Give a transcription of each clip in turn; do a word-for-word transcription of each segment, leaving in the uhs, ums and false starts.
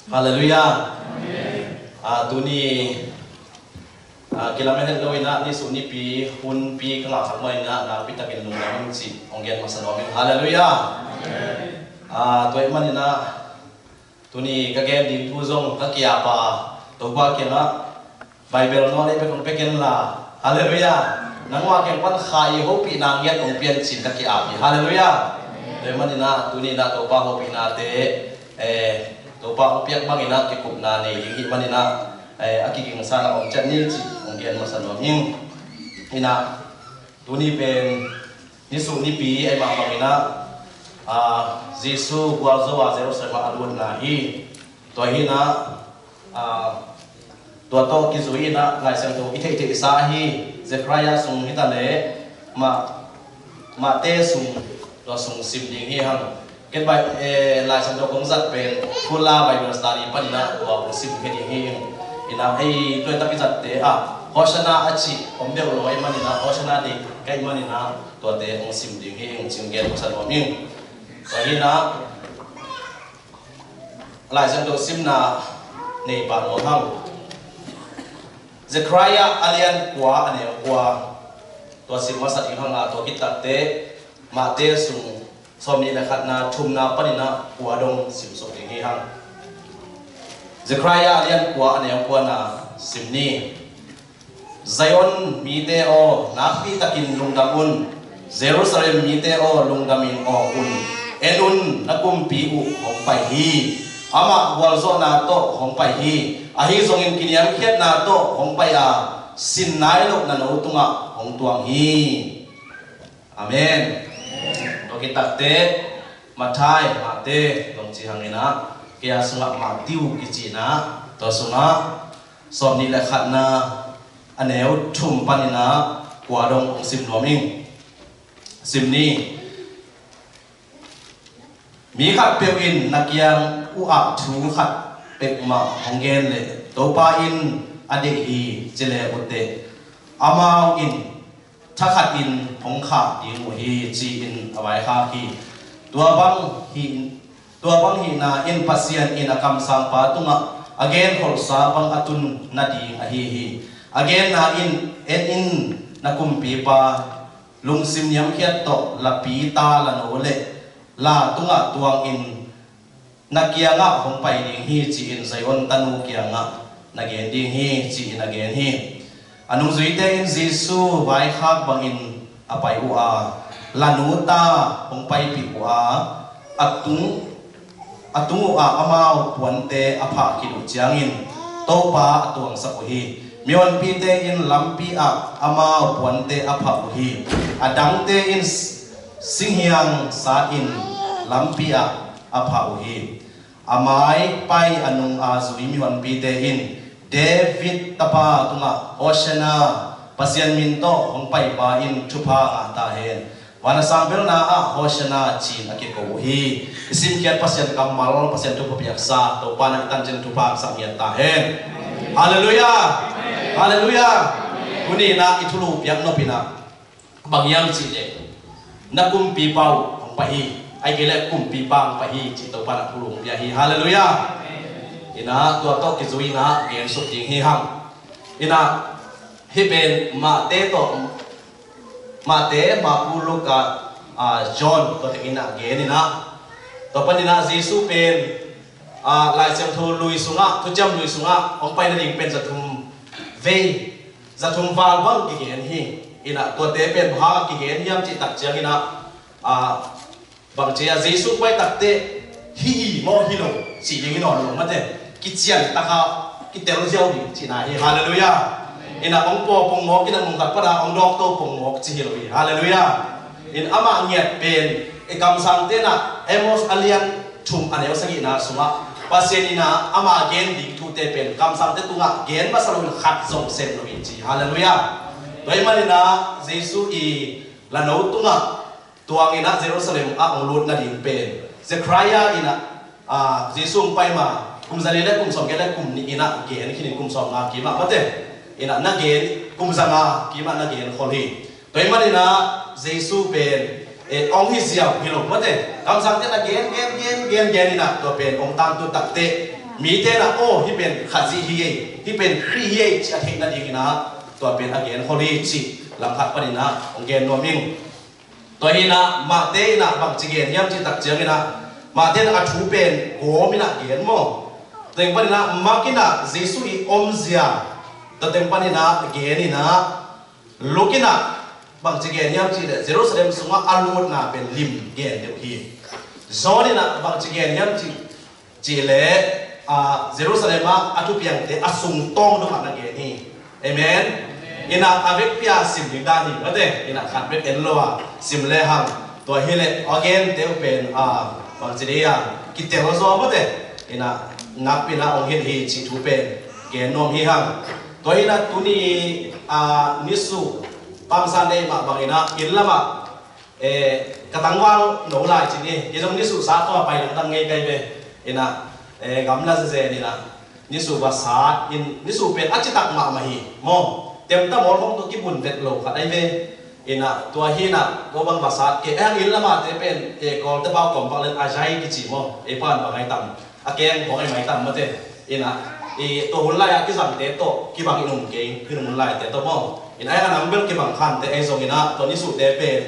Halleluiah. Ah, tuni, ah, kilamen het lo in ah, nisuh nipi hunpi ka ngahsak manin ah, nakpi takin lungdam ing cih hong gen masa nuam ing. Halleluiah. Ah, tua ahih manin ah, tuni ka gen ding thu zong ka ki-ap a, Topa kiangah Bible nawlei bek hong pia ken la. Halleluiah. Nangmah kiang pan Kha i hopihna ngiat hong pia in cih ka ki-ap hi. Halleluiah. Tua ahih manin ah tuni in ah Topa hopihnate, eh, Topa hong piak bangin ah kikupna nei ding hih manin ah, eh, a kigingsa-in ah om ciat ni cih hong gen masa nuam ing. In ah, tuni pen nisuh nipi ahih mah bangin ah, ah, Jesu gualzo a Jerusalem ah a lutna hi. Tua hi in ah, ah, tua tawh kizui in ah Lai Siangtho i theihtheihsa hi. Zekhariah sung hi ta leh, Mah, Matthai sung, tua sung sim ding hi hang. Ken bai, eh, Lai Siangtho kong zat pen Fuller Bible Study panin ah tua kong sim hi ding hi. In ah, ei, tua tak i zatte ah, Hosanna a cih om deuh lo ahih manin ah, Hosanna ding ka hih manin ah, tuate kong sim ding hi, hong cing gen masa nuam ing. Tua hi in ah, Lai Siangtho simna nei pah nuam hang. Zekhariah a lian kua, a neu kua, tua sim masa ding hang a, tua khit takteh Matthai sung sawmnih le khatna, thumna panin ah kua dong sim suk ding hi hang. Zekhariah a lian kua, a neu kuana sim ni. Zion mite aw, nakpi takin lungdam un. Jerusalem mite aw, lungdamin awng un. En un, na kumpi uh hong pai hi. Amah gualzawhna tawh hong pai hi. Ahi zongin kiniamkhiatna tawh hong pai a, sin nai loh na no tungah hong tuang hi. Amen. Tua khit takteh Matthai, Matthai, dong ci hang in ah, kei a sungah Matthew kici in ah, tua sungah sawmnih le khatna, a neu thum panin ah kua dong hong sim nuam ing. Sim ni. Mi khatpeuh in na kiang uh ah thu khat peuhmah hong gen leh, Topa in a deih hi, ci le uh teh, amau in thakhatin hong khah ding uh hi, ci-in a vaikhak hi. Tua bang hi, tua bang hihna in Pasian in a kamsangpa tungah a genkholhsa bang a tun nading ahi hi. A genna in, en in, na kumpipa lungsim niamkhiat tawh lapi ta la no le la tungah tuangin na kiangah hong pai ding hi, ci-in Zion tanu kiangah na gen ding hi, ci-in a gen hi. A nungzuite in Jesu vaikhak bangin a pai uh a, la nu ta hong paipih uh a, a tung, a tung uh a, amau puante a phah khit uh ciangin Topa a tuangsak uh hi. Mihonpite in lampi ah amau puante a phah uh hi. A dangte in singhiang sat in lampi ah a phah uh hi. A mai pai a nung a zui mihonpite in David tapa tungah, Hosanna, Pasian min tawh hong paipa in thupha ngah ta hen. Van a sang belna ah Hosanna ci-in a kiko uh hi. I simkhiat Pasian kammal, Pasian thupha piaksa Topa in a kitan ciang thupha ngah ta hen. Halleluiah. Halleluiah. Tuni in ah i thulu piak nop in ah, bang hiam cih leh, na kumpipa uh hong pai hi, ahih kei leh kumpipa hong pai hi, cih Topa in a thulu hong pia hi. Halleluiah. In ah, tua tawh kizui in ah gen suk ding hi hang. In ah, hih pen Matthai tawh, Matthai, Marku, Luka, ah, John, tua teng in ah gen in ah, tua panin ah Jesu pen, ah, Lai Siangtho lui sungah, Thuciam lui sungah hong pai nading pen za thum vei, za thum val bang kigen hi. In ah, tuate pen bang hang kigen hiam cih tak ciangin ah, ah, bang ci a, Jesu pai takteh, hi hi maw, hi lo, ci ding hi nawn lo, mate, kician taka kitel ziau ding cihna hi. Halleluiah. In ah, hong paw pongmawk, in ah, nung khat pan ah hong dawkto pongmawk ci hi lo hi. Halleluiah. In amah ngiat pen, i kamsangte in ah Amos a lian thum a neu sagihna sungah, Pasian in ah ama gen ding thute pen kamsangte tungah gen masa loin khat zong sem lo hi, ci. Halleluiah. Tua ahih manin ah Jesu i la no tungah tuangin ah Jerusalem ah hong lut nading pen Zekhariah in ah, ah, Jesu hong pai ma kum zali le kum sawmgiat le kum nih in ah gen khin in, kum sawmnga kim ah, mate, in ah na gen, kum zanga kim ah na gen khol hi. Tua ahih manin ah Jesu pen, eh, hong hi ziau hi lo, mate, kamsangte in ah gen, gen, gen, gen, gen in ah tua pen hong tangtun takteh mite in ah, aw, hih pen Khazih hi ei, hih pen Khrih hi ei, ci a theih nadingin ah tua pen a gen khol hi, cih lam khat panin ah hong gen nuam ing. Tua hi in ah Mate in ah bangci gen hiam cih tak ciangin ah, Mate in ah a thu pen gawm in ah gen maw. Tua teng panin ah Mak in ah Jesuh i omzia, tua teng panin ah gen in ah, Luk in ah bangci gen hiam cih leh Jerusalem sungah a lutna pen lim gen deuh hi. John in ah bangci gen hiam cih, cih leh, ah, Jerusalem ah a thupiangte a sungtawng dongah na gen hi. Amen. In ah a vekpi a sim ding dan hi, mate. In ah khat bek en lo a sim lehang, tua hi leh a gente uh pen, ah, bangci dei a kitel zaw, mate. In ah nakpi in ah hong hilh hi cih thu pen gen nuam hi hang. Tua hi in ah tuni, ah, nisuh Palm Sunday mah bangin ah inn lamah, eh, ka tangval no lai cin hi. Kei zong nisuh sa tawh a pai dangdang ngei kai ve. In ah, eh, gamla zezen in ah nisuh va sat in, nisuh pen a citak mahmah hi maw. Temta mawl hong tawh kibun vet lo khat ai ve. In ah tua hi in ah tua bang va sat kei, eh, inn lamate pen, eh, Kawlte pau kawm bang len a zai kici maw. Ei pan bang ai tam, a keng bawng ei mai tam, mate. In ah, i tua hun lai-ah kizangte tawh kibang in um kei, in hun laite tawh maw. In ah, a nam bel kibang khante ei zong in ah, tua nisuhte pen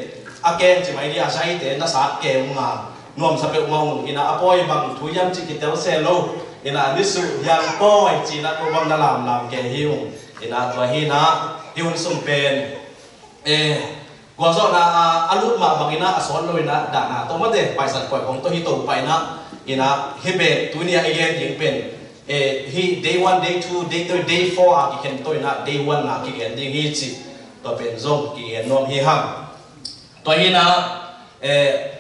a keng ci mai dih, a zaite na sat kei ung a, nuamsa peuhmah ung. In ah a pawi bang thu hiam cih kitel se lo. In ah nisuh hiam pawi ci in ah tua bang na lamlam kei hi ung. In ah tua hi in ah hih hun sung pen, eh, gualzawhna a, a lut mah bangin ah a sawt lo in ah dahna tawh, mate, Paisan Pawi khong tawh hi to pai in ah, in ah hih pen tuni a i gen ding pen, eh, hih day one, day two, day three, day four a kikhen tawh in ah day one na kigen ding hi cih tua pen zong kigen nuam hi hang. Tua hi in ah, eh,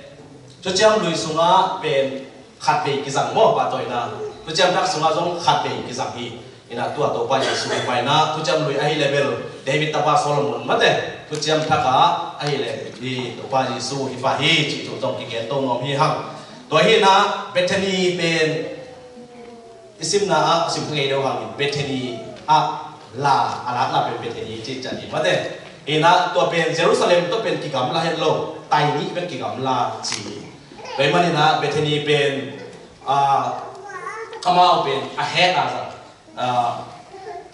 Thuciam Lui sungah pen khat vei kizang maw, pahtawi in ah. Thuciam Thak sungah zong khat vei kizang hi. In ah tua Topa Jesuh hi pah in ah, Thuciam Lui ahih leh bel David tapa Solomon, mate. Thuciam Thak ah ahih leh i Topa Jesuh hi pah hi cih thu zong kigen to nuam hi hang. Tua hi in ah Bethany pen i simna ah, sim kha ngei deuh hangin Bethany ah la a lakna pen Bethany cih ciang hi, mate. In ah tua pen Jerusalem tawh pen kigamla het lo, tai nih bek kigamla ci hi. Tua ahih manin ah Bethany pen, ah, amau pen a hek a zang, ah,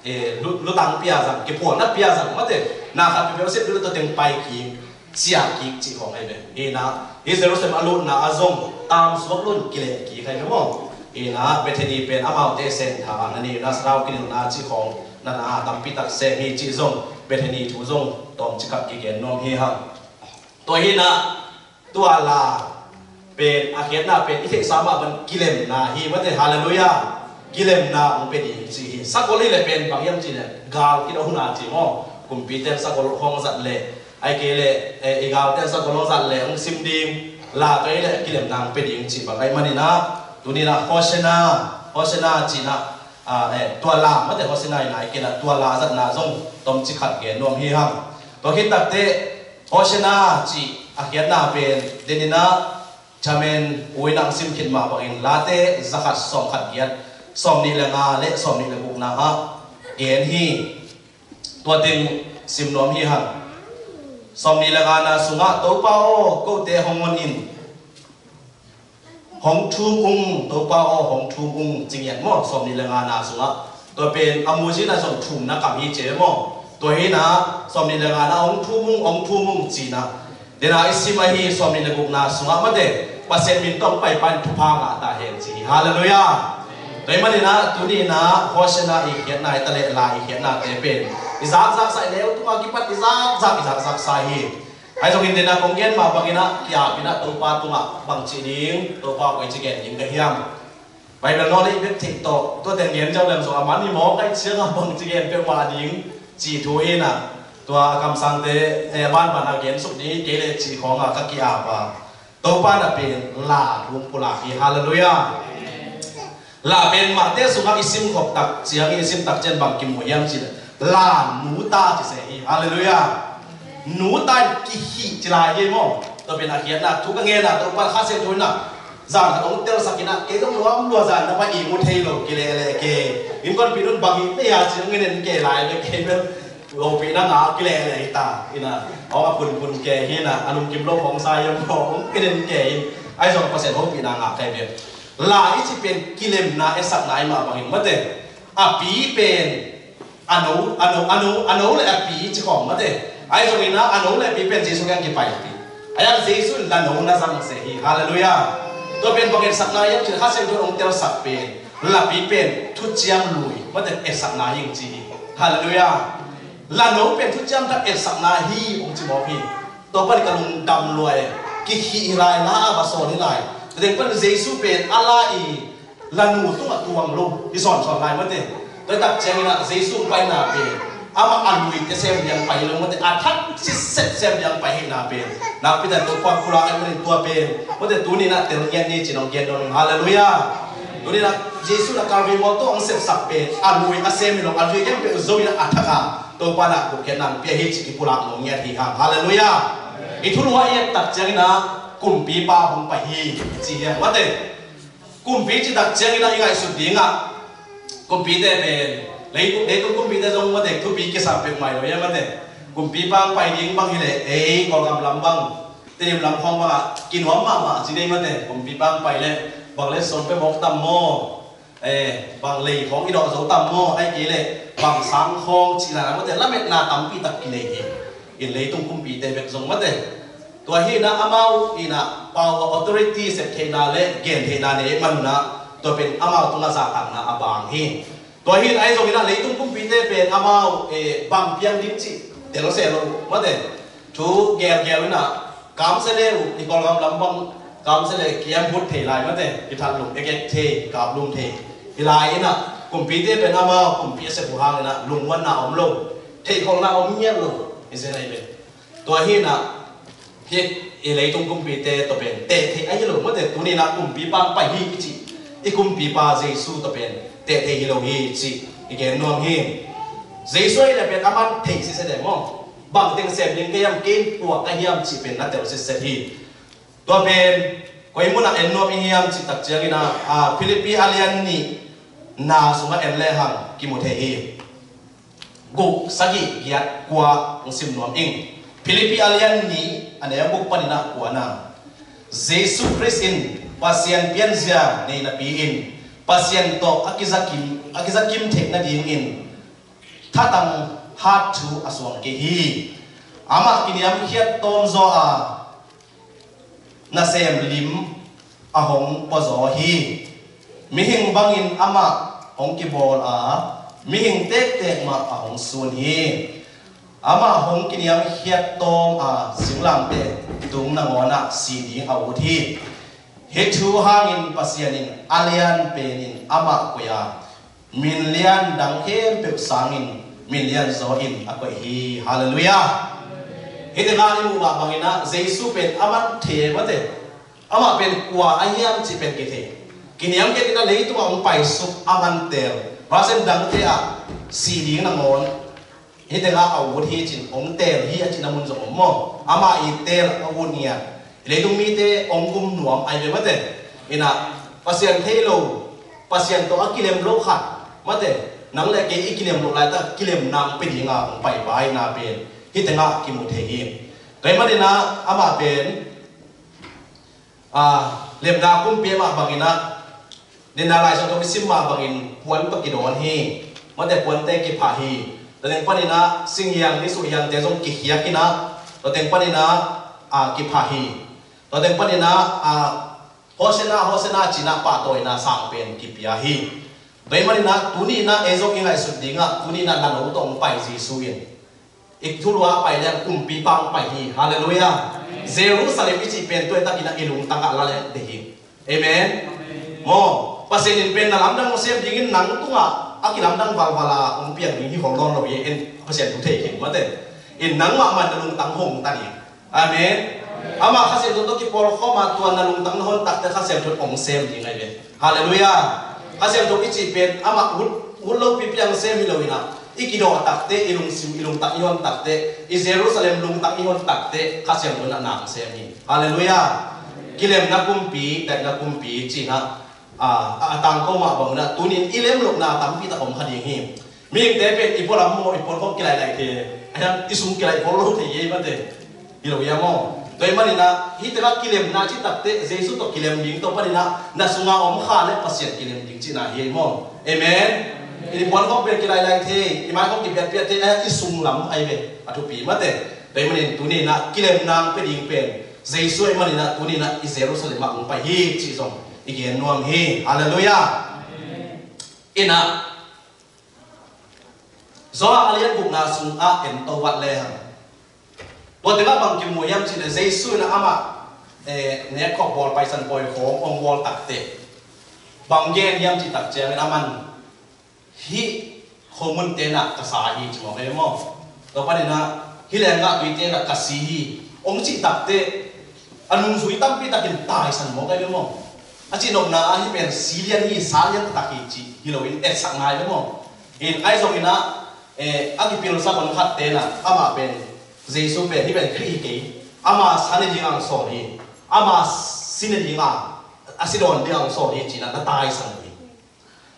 eh, lu-, lutang pia zang, kiphualna pia zang, mate. Na khat peuhpeuh a sep ding lo, tua teng pai kik, ciah kik cih khawng ahi ve. In ah hih Jerusalem a lutna ah zong tam suak lo in kileh kik ahi ve maw. In ah Bethany pen amaute sentha na ni, na sarau kinilna cih khawng na na tampi tak sem hi cih zong, Bethany thu zong tawmcik khat kigen nuam hi hang. Tua hi in ah tua la pen a khiatna pen i theihsa mah bang kilemna hi, mate. Halleluiah. Kilemna hong pia ding ci hi. Sakol hi leh pen bang hiam cih leh gal kidona ci maw. Kumpite'n sakol hong zat leh, ahih kei leh, eh, i galte'n sakol hong zat leh hong sim ding. La tua hi leh kilemna hong pia ding cih bang ahih manin ah tuni in ah Hosanna, Hosanna ci in ah, ah, eh, tua la, mate, Hosanna in ah ahih kei leh tua la zatna zong tawmcik khat gen nuam hi hang. Tua khit takteh Hosanna cih a khiatna pen, den in ah Chamen ui nang sim khit mah bangin Late zakhat sawmkhat giat, sawmnih le nga le sawmnih le gukna ah gen hi. Tua teng sim nuam hi hang. Sawmnih le ngana sungah, Topa aw, kote hong on in. Hong thum ung, Topa aw, hong thum ung, ci ngiat maw, sawmnih le ngana sungah. Tua pen a muzi in ah zong thumna kam hi ci maw. Tua hi in ah sawmnih le ngana hong thum ung, hong thum ung ci in ah. Den a i sim ahi sawmnih le gukna sungah, mate, Pasian min tawh hong paipa in thupha ngah ta hen ci hi. Halleluiah. Tua ahih manin ah tuni in ah Hosanna i khiatna hi ta leh, la i khiatnate pen i zakzaksa, i neu tungah kipat i zakzak, i zakzaksa hi. Ahi zongin den a kong gen mah bangin ah ki-ap in ah Topa tungah bangci ding, Topa koi ci gen ding ka hiam. Bible nawlei bek theih tawh, tua teng gen ziau leng zong a man hi maw, kai ciangah bangci gen peuhmah ding ci thu hi in ah, tua a kamsangte, eh, banban a gen suk ding hi kei leh ci khawng a ka ki-ap a. Topa na pen la thu pulak hi. Halleluiah. La pen Mate sungah i sim khop tak ciang, i sim tak ciang bang kimu hiam cih leh, la nu ta ci se hi. Halleluiah. Nu ta in kihih ci lai hi maw. Tua pen a khiatna, thu ka ngen a, Topa Kha Siangtho in ah zan khat hong telsak in ah, kei zong nuam lua zan na pa i mu thei lo, kilehleh kei. Innkuanpih nu in bang hi pei a ci hong en en kei lai ve, kei bel hopihna ngah kilehleh hi ta in ah, hong a punpun kei hi in ah, a lungkim lo hong sa hiam hong en en kei in, ahi zong Pasian hopihna ngah kei ve. La i cih pen kilemna, etsakna i mah bangin mate. A pi pen a no, a no, a no, a no le a pi i ci khawm mate. Ahi zongin ah a no le a pi pen Jesu kiang kipaipih. Ahi zongin Jesu in la no na zang se hi. Halleluiah. Tua pen bang etsakna hiam cih leh Kha Siangtho in hong telsak pen la pi pen thuciam lui mate, etsakna hi ci hi. Halleluiah. La no pen thuciam tak etsakna hi hong ci mawk hi. Tua pan ka lungdam lua e. Kikhih hi lai, la a va sawl hi lai. Tua teng pan Jesu pen a la i la nu tungah tuang lo i sawnsawn lai mate. Tua tak ciangin ah Jesu paina pen amah a luite sem liang pai lo mate, a thak sitset sem liang pai hihna pen nakpi takin Topa pulak ahih manin tua pen mate tuni in ah tel ngiat ni ci-in hong gen nuam ing. Halleluiah. Tuni in ah Jesu in ah Calvary mual tawh hong sepsak pen a lui a sem hi lo, a lui khempeuh zo in ah a thak a Topa in ah gupkhiatna hong pia hi cih kipulak nuam ngiat hi hang. Halleluiah. I thulu ah i et tak ciangin ah kumpipa hong pai hi ci hi hang mate. Kumpi cih tak ciangin ah i ngaihsut ding ah kumpite pen leitung, leitung kumpite zong mate thupi kisa peuhmah hi lo hi mate. Kumpipa hong pai ding bang hi leh ei Kawlgam lam bang, Tedim lam khawng bang ah kinuam mahmah ci dei mate. Kumpipa hong pai leh bang letsong pia mawk tam maw? Eh, bang lei khawng i dawh zo tam maw? Ahih kei leh bang sang khawng cihna mate, lametna tampi tak kinei hi. In leitung kumpite bek zong mate. Tua hi in ah amau in ah power, authority, sep theihna le gen theihna nei man un ah tua pen amau tungah zahtakna a bang hi. Tua hi in ah ahi zongin ah leitung kumpite pen amau, eh, bang piang ding cih tel se lo mate. Thu gelgel in ah kamsia le uh, i Kawlgam lam bang kamsia le kiam hut thei lai mate, kithat lum ekek thei, kap lum thei. Hi lai in ah kumpite pen amau kumpi a sep uh hangin ah lungmuanna om lo, theihkholhna om ngiat lo. Hi zen ahi ve. Tua hi in ah hih i leitung kumpite tua pen teh theih ahi lo mate, tuni in ah kumpipa hong pai hi i cih i kumpipa Jesu tua pen teh theih hi lo hi cih i gen nuam hi. Jesu ahih leh pen aman thei siseh de maw? Bang teng sem ding ka hiam, kei in kua ka hiam cih pen na tel siseh hi. Tua pen koi munah en nuam i hiam cih tak ciangin ah, ah, Philippi a lian nih na sungah en lehang kimu thei hi. Guk, sagih, giat, kua hong sim nuam ing. Philippi a lian nih a neu guk panin ah kuana. Jesu Khrist in Pasian pianzia nei napi-in Pasian tawh a kizakim, a kizakim theih nadingin thatang hat thu a suang kei hi. Amah kiniamkhiat tawm zaw a, nasem lim a hong puazaw hi. Mihing bangin amah hong kibawl a, mihing tektek mah a hong sun hi. Amah hong kiniamkhiat tawm a, singlamteh tung nangawnah si ding a ut hi. Hih thu hangin Pasian in a lian penin amah koih a, min lian dang khempeuh sangin min lian zaw in a koih hi. Halleluiah. Hih tengah i muh mah bangin ah Jesu pen aman thei mate. Amah pen kua ahi hiam cih pen kithei. Kiniamkhiat in ah leitungah hong paisuk aman teel. Pasian dangte ah si ding nangawn hih tengah a ut hi ci-in hong teel hi a cihna mun zong om maw? Amah i teel a ut ngiat. Leitung mite hong gum nuam ahi ve mate. In ah Pasian thei lo, Pasian tawh a kilem lo khat mate, nang le kei i kilem loh laitak kilemna hong pia dinga hong paipai na pen hih tengah kimu thei hi. Tua ahih manin ah amah pen, ah, lemna kumpi mah bangin ah, nidang Lai Siangtho i sim mah bangin puan tawh kidawn hi. Mate, puante kiphah hi. Tua teng panin ah singhiang, nisuh hiangte zong kikhiak in ah, tua teng panin ah, ah, kiphah hi. Tua teng panin ah, ah, Hosianna, Hosianna ci-in ah pahtawina sang pen kipia hi. Tua ahih manin ah tuni in ah ei zong i ngaihsut dingah tuni in ah la no tawh hong pai Jesu in i thulu ah pai leng kumpipa hong pai hi. Halleluiah. Jerusalem i cih pen tuaitak in ah i lungtang ah la leng deih hi. Amen. Maw, Pasian in pen na lamdang hong sem dingin nang tungah a kilamdang valval a hong piang ding hi hong dawn lo hi. In Pasian thu thei khin mate. In nangmah mah na lungtang hong ta ding. Amen. Amah Kha Siangtho tawh kipawlkhawm a, tua na lungtang na hon takte Kha Siangtho in hong sem ding ahi ve. Halleluiah. Kha Siangtho i cih pen amah ut, ut lopi piang sem hi lo in ah, i kidawh takte, i lungsim, i lungtang i hon takte, i Jerusalem lungtang i hon takte Kha Siangtho in ah na hong sem hi. Halleluiah. Kilemna kumpi, daihna kumpi ci-in ah, a, a, a tangko mah bangin ah tuni in i lem lohna tampi tak om kha ding hi. Mihingte pen i pualam maw, i pualam khawng kilaih laih thei, a hiang i sung kilaih bawl lo thei hi mate. Hi lo hiam maw? Tua ahih manin ah hih tengah kilemna cih takte Jesu tawh kilem ding, tua panin ah na sunga om kha le Pasian kilem ding cihna hi ei maw? Amen. I puan khawng pen kilailai thei, i mai khawng kipiatpiat thei, a i sunglam ahi ve a thupi mate. Tua ahih manin tuni in ah kilemna hong pia ding pen Jesu ahih manin ah tuni in ah i Jerusalem ah hong pai hi cih zong i gen nuam hi. Halleluiah. In ah Johan a lian gukna sungah en to vat lehang, tua tengah bang kimu hiam cih leh Jesu in ah amah eh, nekkhawk bawl, Paisan Pawi khawng hong bawl takte bang gen hiam cih tak ciangin aman hih khomun tenah ka sa hi ci mawk ei maw? Tua panin ah hih lenggah tui tenah ka si hi hong cih takte a nungzui tampi takin taisan mawk ei maw? A cihnopna ah hih pen si lian hi, sa lian taktak hi cih hi loin etsak ngai ei maw? In ahi zongin ah eh, a kipilsak hon khat tenah amah pen Jesu pen hih pen Khrih hi kei, ama sa ne dingah hong sawl hi, ama si ne dingah, a si dawn dingah hong sawl hi ci-in ah na taisan uh hi.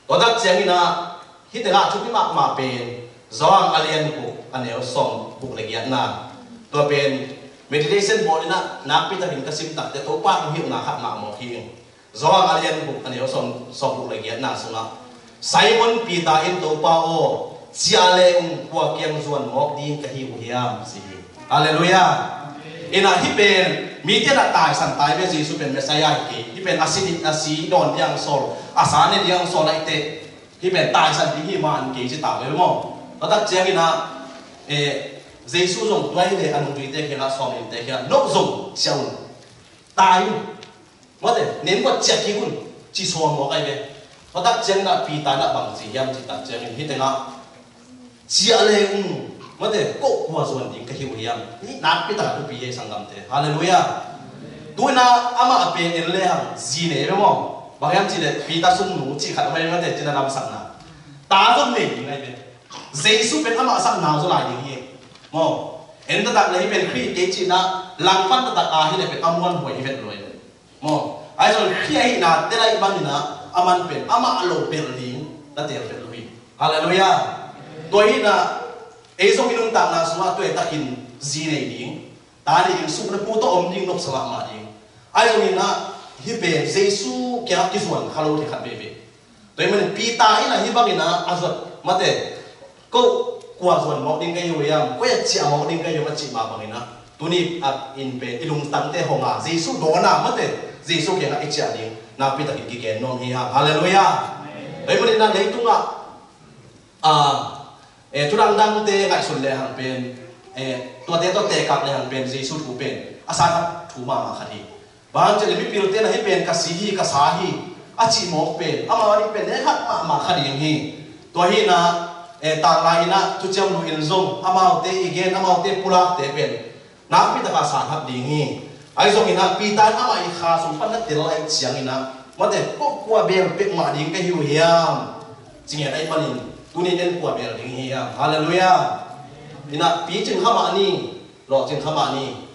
Tua tak ciangin ah hih tengah thupi mahmah pen Johan a lian guk a neu sawm guk le giatna. Tua pen meditation bawl in ah nakpi takin ka sim takte Topa hong hilhna khat mah mawk hi. Johan a lian guk a neu sawm, sawm guk le giatna sungah Simon Peter in, "Topa aw, ciah le ung, kua kiang zuan mawk ding ka hi uh hiam?" ci hi. Halleluiah. In ah hih pen mite in ah taisan tai ve, Jesu pen Messiah hi kei, hih pen a si, a si dawn dingah hong sawl, a sa ne dingah hong sawl ahih teh hih pen taisan ding hi man kei ci ta ve maw? Tua tak ciangin ah eh, Jesu zong tua hi leh a nungzuite kiangah, sawmnite kiangah, "No zong ciah un, tai un, mate, neng kua ciah kik un," ci sawl mawk ahi ve. Tua tak ciangin ah Peter in ah bang ci hiam cih tak ciangin hih tengah, "Ciah le ung, mate, ko kua zuan ding ka hi uh hiam?" Hih nakpi tak a thupi hi ei sanggamte. Halleluiah. Tu-in ah amah pen en lehang zi nei ve maw? Bang hiam cih leh Peter sungnu cih khat om ei mate, cina lamsakna. Ta zong nei ding ahi ve. Jesu pen amah sang nau zaw lai ding hi. Maw, en taktak le hih pen Khrih kei cihna langpan taktak a hi le pen a muanhuai hi vet lo hi. Maw, ahi zong Khrih ahihna tel ahih bangin ah aman pen amah a lo belh ding na tel vet lo hi. Halleluiah. Tua ahihna ei zong i nuntakna sungah tua takin zi nei ding, ta nei ding, sukna pu tawh om ding, nopsa mahmah ding. Ahi zongin ah hih pen Jesu kiangah kizuan kha lo thei khat veve. Tua ahih manin Peter in ah hih bangin ah a zuat mate, ko kua zuan mawk ding ka hi uh hiam, koi a ciah mawk ding ka hi uh hiam a cih mah bangin ah tuni a in pen i lungtangte hong a Jesu dawn a mate, Jesu kiangah i ciah ding nakpi takin kigen nuam hi hang. Halleluiah. Tua ahih manin ah leitungah ah, eh, thu dangdangte ngaihsun lehang pen, eh, tuate tawh tekak lehang pen Jesu thu pen a sanggam thu mahmah khat hi. Bang hang cih leh mipilte in ah hih pen ka si hi, ka sa hi a cih mawk pen amau a ding pen nekhat mahmah kha ding hi. Tua ahihna, eh, tanglai in ah thuciam lu in zong amaute i gen, amaute pulakte pen nakpi taka sanggam ding hi. Ahi zongin ah Peter in amah i kha sung pan na tel ahih ciangin ah mate, ko kua bel pek mah ding ka hi uh hiam? Ci ngen ahih manin tuni in en kua bel ding hi hiam? Halleluiah. In ah picing kha mah ni, lawhcing kha mah ni.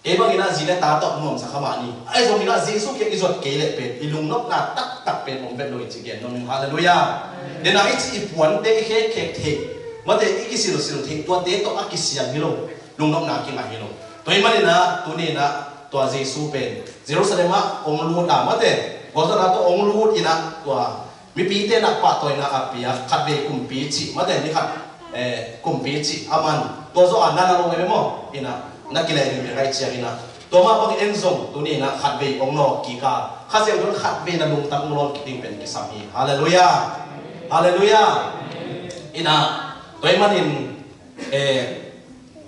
Kei bangin ah zi le ta tawh nuamsa kha mah ni. Ahi zongin ah Jesu kiang i zuat kei leh pen i lungnopna taktak pen om vet lo hi ci gen nuam ing. Halleluiah. Den ah i cih i puante i khekkhek theih mate, i kisilsil theih tuate tawh a kisiam hi lo, lungnopna kingah hi lo. Tua ahih manin ah tuni in ah tua Jesu pen Jerusalem ah hong lut a mate, Golgotha tawh hong lut in ah tua mipite in ah pahtawina a piak, khatvei kumpi cih mate, ni khat, eh, kumpi cih a man, tua zawh a na na lo ngei ve maw? In ah na kileh ringring ahih ciangin ah tua mah bangin en zong tuni in ah khatvei hong nawk kik a, Kha Siangtho in khatvei na lungtang hong lawn kik ding pen kisam hi. Halleluiah. Halleluiah. In ah tua ahih manin, eh,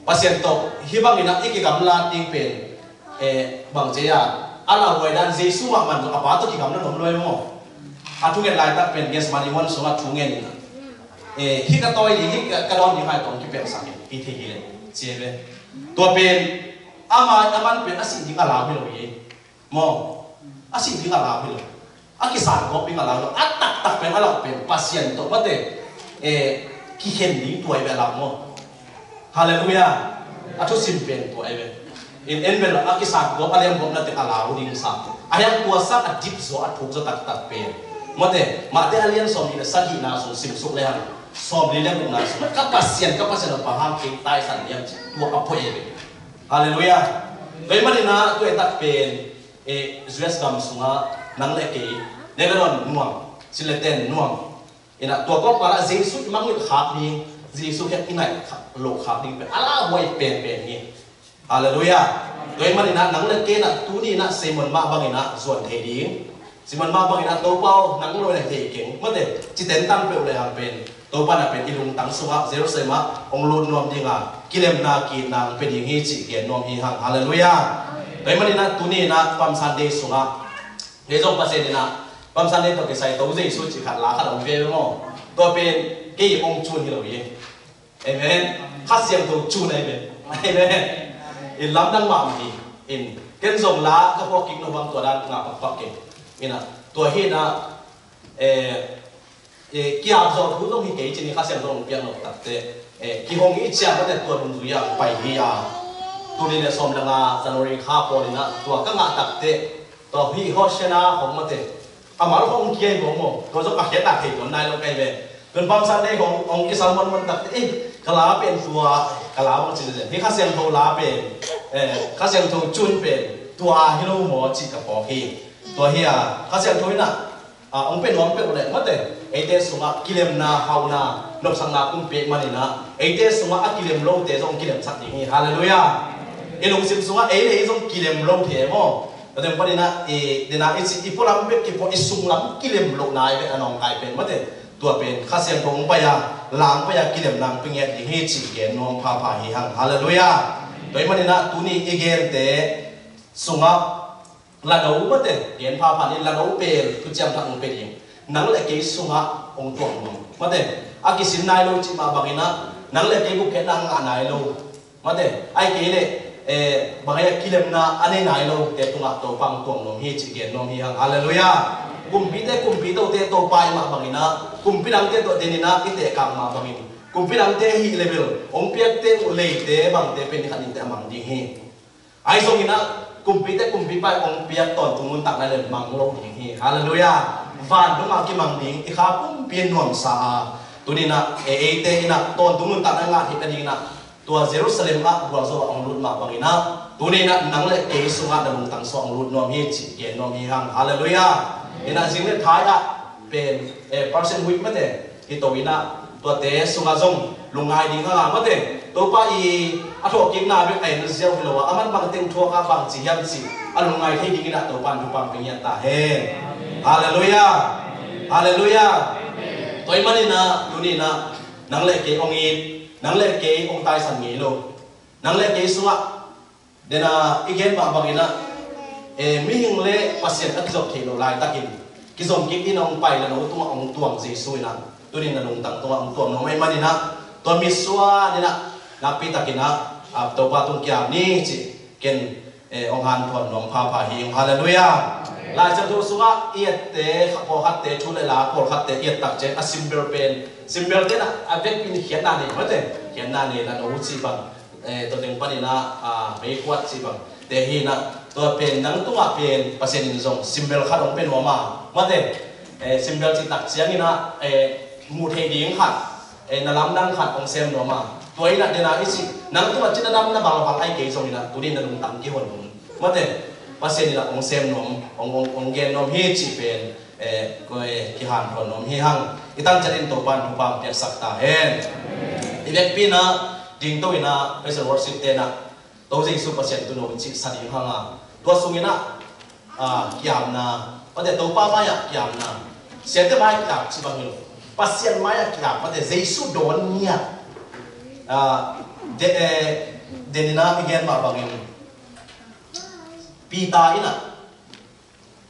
Pasian tawh hih bangin ah i kigamlat ding pen, eh, bang ci a, a lauhuai dan Jesu mah man zong a Pa tawh kigamlat om lo hi maw? A thungen laitak pen Gethsemane huan sungah thungen in ah, eh, hih ka tawi ding, hih ka, ka dawn ding hai tawh hong kipelsak in, hih thei hi leh ci hi ve. Tua pen ama, a man pen a sih ding a lau hi lo hi. Maw, a sih ding a lau hi lo. A kisangkawp ding a lau hi lo. A taktak pen a lau pen Pasian tawh mate, eh, kikhen ding tua hi ve a lau maw? Halleluiah. A thusim pen tua hi ve. In en bel a kisangkawp a liamgawpna teng a lau ding sa. A hiang tua sang a dip zaw a thuk zaw taktak pen mate, Mate a lian sawmli le sagihna sung simsuk le hang, sawmli le gukna sung ka Pasian, ka Pasian aw, bang hang kei taisan hiam ci tua a poi hi ve. Halleluiah. Tua ahih manin ah tua i tak pen, eh, U S gam sungah nang le kei, Lebanon nuam, Sileten nuam, in ah tua kawkpa ah Jesu i mangngilh khak ding, Jesu khiat i naih kha-, loh khak ding pen a lauhuai penpen hi. Halleluiah. Tua ahih manin ah nang le kei in ah tuni in ah Simon mah bangin ah zuan thei ding, Simon mah bangin ah, "Topa aw, nang lo in ah thei keng," mate, ci tentan peuh le hang pen Topa in ah pen i lungtang sungah Jerusalem ah hong lut nuam ding a, kilemna, ki-itna hong pia ding hi cih gen nuam hi hang. Halleluiah. Tua ahih manin ah tuni in ah Palm Sunday sungah, kei zong Pasian in ah Palm Sunday tawh kisai To Jesu cih khat, la khat hong pia maw. Tua pen kei hong cun hi lo hi. Amen. Kha Siangtho cun ahi ve. Amen. In lamdang mahmah hi. In ken zong la ka puak kik lo bang tua dan ngah pakpak kei. In ah tua hi in ah, eh, eh, kiam zawh thu zong hi kei ci ni, Kha Siangtho hong piak lo takte, eh, kihong i ciang mate tua nung zui a pai hi a. Tuni le sawm le nga January kha pawl in ah tua ka ngah takte, tua hi Hosanna khong mate, a mal khong kia hi bawm maw. Tua zong a khiatna thei tuan nai lo kei ve. Tun Palm Sunday khong hong kisam monmon takte, eh, ka la pen tua, ka la bang ci zen, hi Kha Siangtho la pen, eh, Kha Siangtho cun pen tua hi lo maw ci ka phawk hi. Tua hi a, Kha Siangtho in ah, ah, hong pia nuam peuh le mate, eite sungah kilemna, hauhna, nopsakna kum pek manin ah eite sungah a kilem lote zong kilemsak ding hi. Halleluiah. I lungsim sungah ei le ei zong kilem lo thei maw. Tua teng panin ah, i, den a i ci, i pualam bek kipuah, i sunglam kilem loh nai ve, a nawngkai pen mate. Tua pen Kha Siangtho hong pai a, la hong pai a, kilemna hong pia ngiat ding hi cih gen nuam phapha hi hang. Halleluiah. Tua ahih manin ah tuni i gente sungah lano mate, gen phapha ni, lano pen thuciam thak hong pia ding, nang le kei sungah hong tuang nuam mate. A kisin nai lo cih mah bangin ah nang le kei gupkhiatna ngah nai lo. Mate, ahih kei leh, eh, bang hiam, kilemna a nei nai lote tungah Topa hong tuang nuam hi cih gen nuam hi hang. Halleluiah. Kumpite, kumpi tote Topa i mah bangin ah, kumpi dangte tawh den in ah i tehkak mah bangin, kumpi dangte hih level hong piakte uh leite bangte pen i khat ninte a mang ding hi. Ahi zongin ah kumpite kumpipa hong piak tawntung nuntakna le mang lo ding hi. Halleluiah. Van dongah kimang ding, i kha pumpi in nuamsa a, tuni in ah, eh, eite in ah tawntung nuntakna ngah theihna dingin ah tua Jerusalem ah gualzo ah hong lut mah bangin ah, tuni in ah nang le kei sungah na lungtang sungah hong lut nuam hi cih gen nuam hi hang. Halleluiah. In ah zing le thai ah pen, eh, Persian wheat mate, hi to in ah tuate sungah zong lungngai ding hang a mate. Topa i a thawhkikna bek a en ziau hi lo a, aman bang teng thuak a bang ci hiam cih a lungngai thei dingin ah Topa in thupha pia ngiat ta hen. Halleluiah. Halleluiah. Tua ahih manin ah tuni in ah nang le kei hong it, nang le kei hong taisan ngei lo. Nang le kei sungah, den a i gen mah bangin ah, eh, mihing le Pasian a kizop theih loh laitakin kizom kik in hong pai, lano tungah hong tuang Jesu in ah tuni in na lungtang tungah hong tuang nuam ahih manin ah, tua mitsuan in ah nakpi takin ah, ah, Topa tung kiam ni cih ken, eh, hong hanthawn nuam phapha hi. Halleluiah. Lai Siangtho sungah i ette, pawlkhatte, thu le la pawlkhatte i et tak ciang a symbol pen, symbol te in ah a vekpi in khiatna nei mate, khiatna nei, lano cih bang, eh, tua teng panin ah, ah, meikuat cih bang te hi in ah, tua pen nang tungah pen Pasian in zong symbol khat hong pia nuam a mate, eh, symbol cih tak ciangin ah, eh, muh theih ding khat, eh, na lamdang khat hong sem nuam a, tua in ah den a i cih nang tungah cih na dam na balbal ahih kei zongin ah tuni in na lungtang kihon nuam mate, Pasian in ah hong sem nuam, hong, hong, hong gen nuam hi cih pen, eh, ko, eh, kihanthawn nuam hi hang. I tan ciat in Topa in thupha hong piaksak ta hen. I vekpi in ah dingto in ah praise and worship te in ah To Jesu Pasian tuuno cih sa ding hang a, tua sungin ah, ah, kiamna, mate, Topa mai-ah kiamna, siate mai-ah kiam cih bang hi lo, Pasian mai-ah kiam, mate, Jesu dawn ngiat. Ah, de, eh, den in ah i gen mah bangin Peter in ah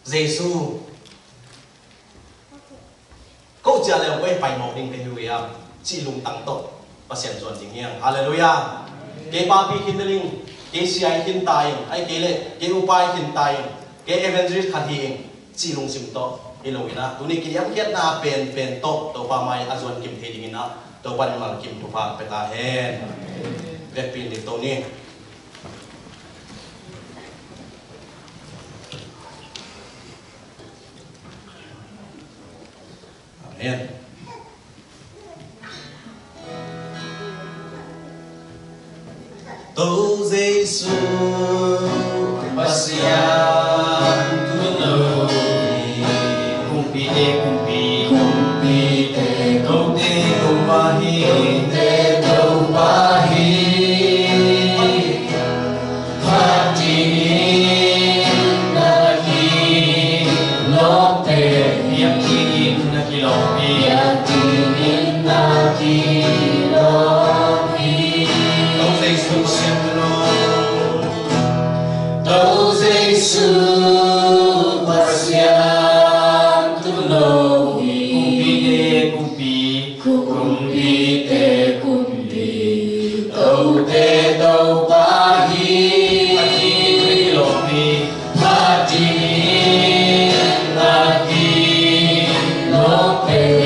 Jesu, ko ciah leh koi pai mawk ding ka hi uh hiam, cih lungtang tawh Pasian zuan ding hi hang. Halleluiah. Kei papi khin na ling, kei sia khin ta ing, ahih kei leh kei upa khin ta ing, kei evangelist khat hi ing, cih lungsim tawh hi lo in ah, tuni kiniamkhiatna penpen tawh Topa mai a zuan kim thei dingin ah Topa in malkim thupha pia ta hen. Vekpi in dingto ni. Amen. To Jesu. Kumpite, kote Topa hi. Kote Topa hi. Phat dingin na kilawm pen. Biakinn dingin na kilawm hi. Biakinn dingin na kilawm hi. Tua Jesu Pasian thu lo. Tua Jesu Pasian thu lo hi. Kumpite kumpi. Kumpite kumpi. Tote Topa hi. Phat dingin na kilawm hi. Phat dingin na kilawm pen.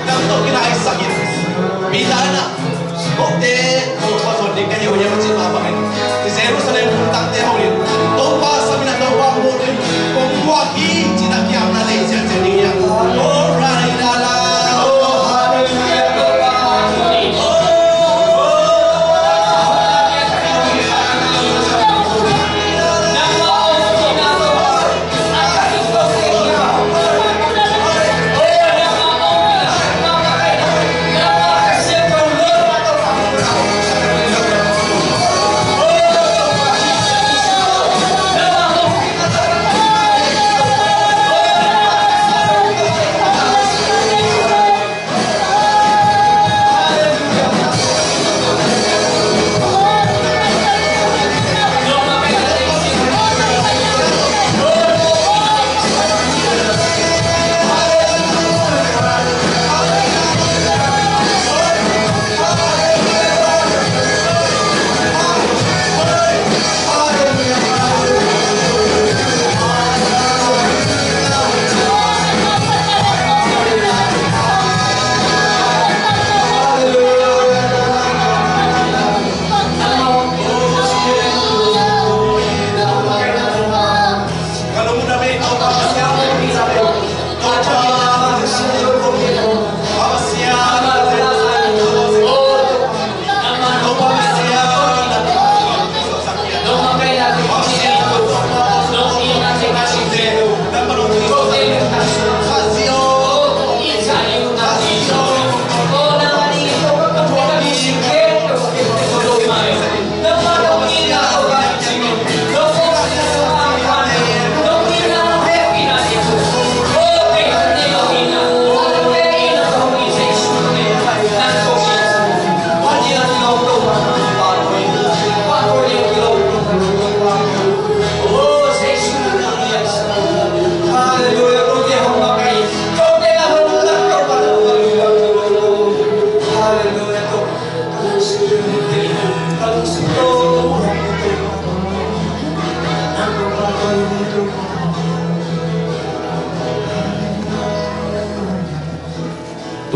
Nang tawh kinaisak in, mi dan ah, kawkte, kawk pasal ding ka hi uh hiam a cih mah bangin, i Jerusalem kumtakte hong in, Topa sam in a Topa muh in, kong guak hi, cih na kiamna nei ciangciang ding hiam? Oh, rai la la, oh, hallelujah, Topa.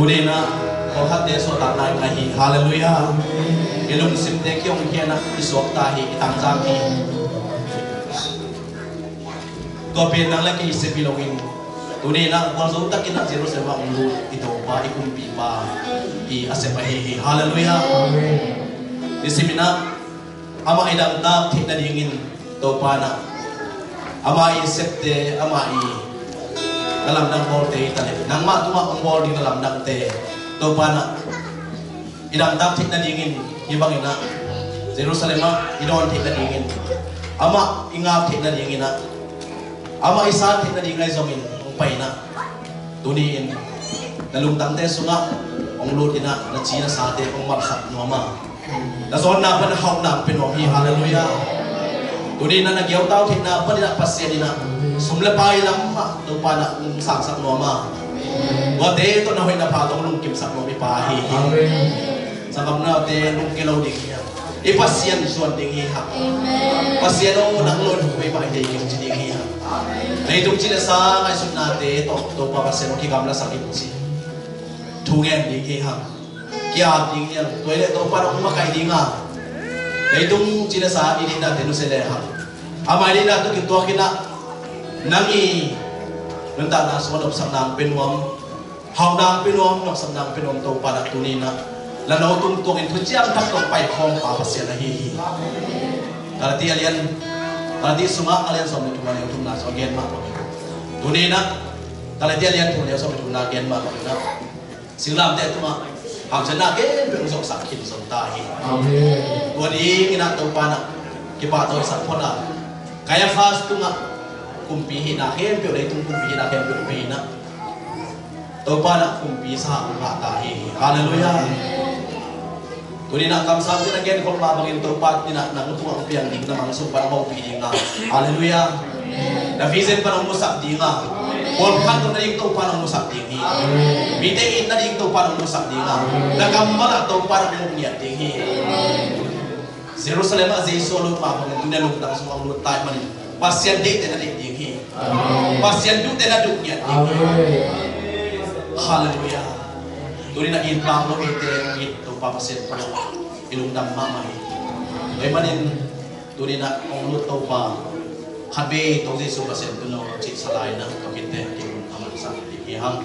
Tuni-in ah pawlkhatte suahtakna i ngah hi. Halleluiah. I lungsimte kihong khiatna i suakta hi, i tangzang hi. Tua pen nang le kei sep hi loin, tuni-in ah gualzo takin ah Jerusalem ah hong lut i Topa, i Kumpipa i a sep ahi hi. Halleluiah. Nisimin ah amah i damtak theih nadingin Topa in ah amah i septe, amah i na lamdang bawlte hi ta leh, nangmah tungah hong bawl ding na lamdangte Topa in ah i damtak theih nadingin, hih bangin ah Jerusalem ah i dawn theih nadingin, amah i ngak theih nadingin ah, amah i san theih nading ahi zongin hong pai in ah, tuni-in na lungtangte sungah hong lut in ah, na ci na sate hong malsak nuam a, na zawnna pan hauhna hong pia nuam hi. Halleluiah. Tuni-in ah na giautau theihna panin ah Pasian in ah sum le pai lamah Topa in ah hong sangsak nuam a, tuate tawh na hoih na pha tawh hong lungkimsak nuam i Pa hi. Sanggamnate lungkia lo ding hi hang. I Pasian zuan ding hi hang. Pasian aw, nang lo in hong pia mah hi teh, ci ding hi hang. Leitung ci le sa ngaihsutnate tawh Topa Pasian aw, kigamlasak in ci, thu ngen ding hi hang. Ki-ap ding hi hang. Tua hi leh Topa in hong makaih ding a, leitung ci le sa i deihnate nusia le hang, amah i deihna tawh kituak in ah, nang i nuntakna sungah nopsakna hong pia nuam, hauhna hong pia nuam, nopsakna hong pia nuam Topa in ah tuni-in ah na no tung tuangin thuciam thak tawh paikhawm pa Pasian ahi hi. Galati a lian, Galati sungah a lian sawm le thum, a neu thumna sung gen mah bangin, tuni-in ah Galati a lian thum, a neu sawm le thumna gen mah bangin ah, singlamteh tungah hamsiatna khempeuh hong zawhsak khin zong ta hi. Tua dingin ah Topa in ah kipahtawi sak phot a, Kaiafas tungah kumpi hihna khempeuh, leitung kumpi hihna khempeuh pia in ah, Topa in ah kumpi sa hong ngah ta hi. Halleluiah. Tuni-in ah kamsangte na genkhol mah bangin Topa in ah nang tungah hong piang ding, na mang sung pan hong hopih ding a. Halleluiah. Na vision pan hong musak ding a, pawlkhat tawh na ding Topa in hong musak ding hi. Mite it na ding Topa in hong musak ding a, na kammal ah Topa in hong muak ngiat ding hi. Jerusalem ah Jesu a lut mah bangin tuni-in ah lungtang sungah hong lut ta ahih manin Pasian deihte na deih ding hi. Pasian duhte na duh ngiat ding hi. Halleluiah. Tuni-in ah it pang lo hite, it Topa Pasian tungah i lungdam mahmah hi. Tua ahih manin tuni-in ah hong lut Topa khat vei Topa Jesu Pasian tungah hong cihsa lai-in ah, tua khit teh kei lungdam a mansak ding hi hang.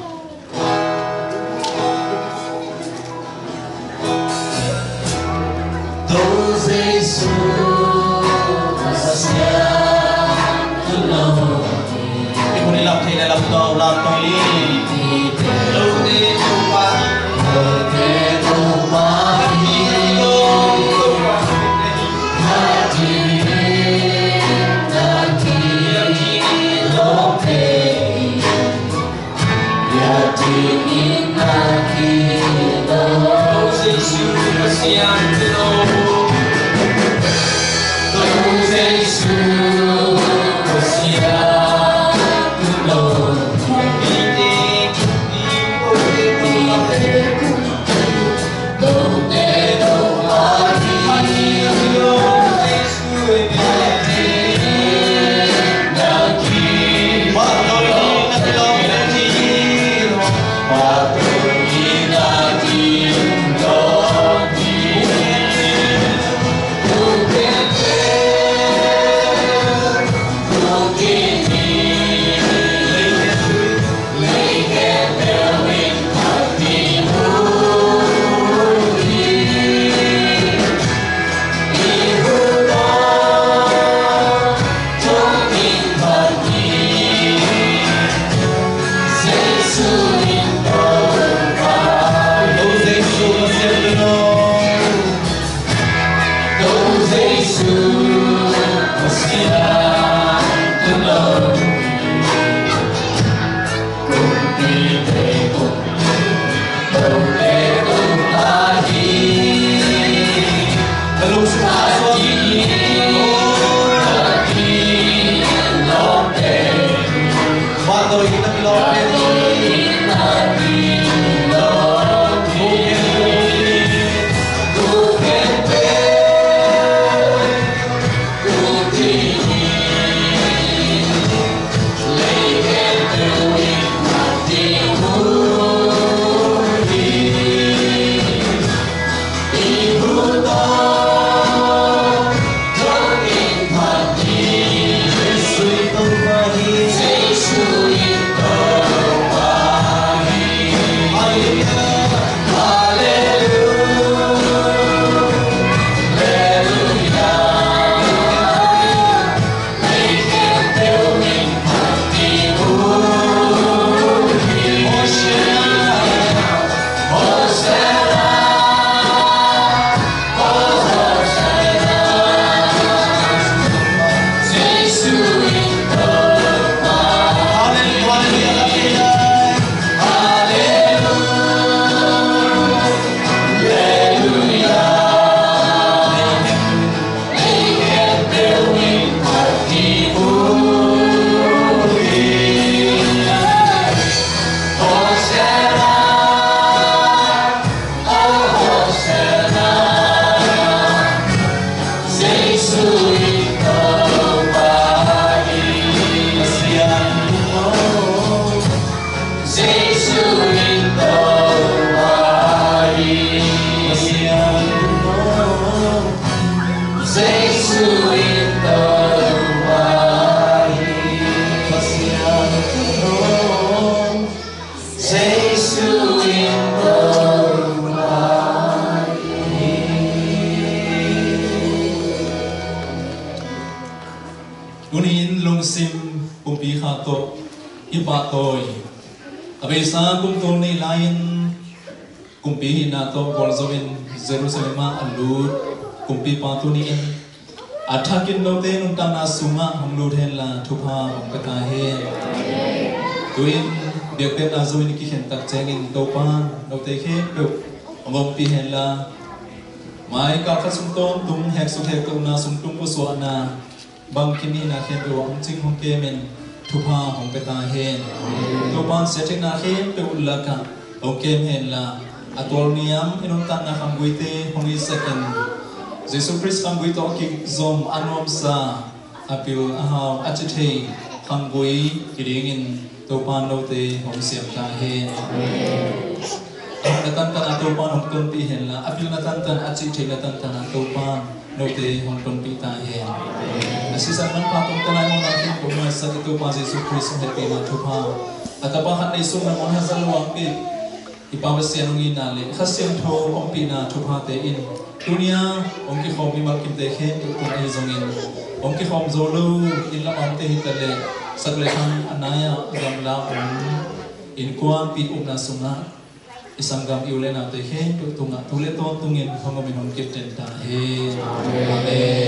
Pi kha tawh i pahtawi a beisa kum tul nih lai-in kumpi hihna tawh gualzo in Jerusalem ah a lut kumpipa tuni-in a thakin note nuntakna sungah hong lut henla thupha hong pia ta hen. Tu-in biakpiakna zo in i kikhen tak ciangin Topa note khempeuh hong ompih henla mai kal khat sung tawntung heksuk hektohna sung tung pusuahna bangkim hihna khempeuh ah hong cing hong kemin thupha hong pia ta hen. Topa in siathekna khempeuh lakah hong kem henla a tualniam i nuntakna khangguite hong itsakin Jesu Khrist khanggui tawh kizom a nuamsa a pil a hau a ci thei khanggui kidingin Topa note hong siam ta hen. A hauhna tantan a Topa hong tonpih henla a pilna tantan a cih theihna tantan a Topa note hong tonpih ta hen. A sisan manpha tawh tawlai mawhna khempeuh maisak i Topa Jesu Khrist hong hehpihna thupha a tapa khat nei sungna mawhna zat luangpih i Pa Pasian hong itna le Kha Siangtho ompihna thuphate in tunia hong kikhawm mimal kimte khempeuh tungah ahi zongin hong kikhawm zo lo inn lamah omte hi ta leh sak le khang a nai-ah gamla om innkuanpih upna sungah i sanggam i u le naute khempeuh tungah tu le tawntungin hong omin hong kipten ta hen. Amen.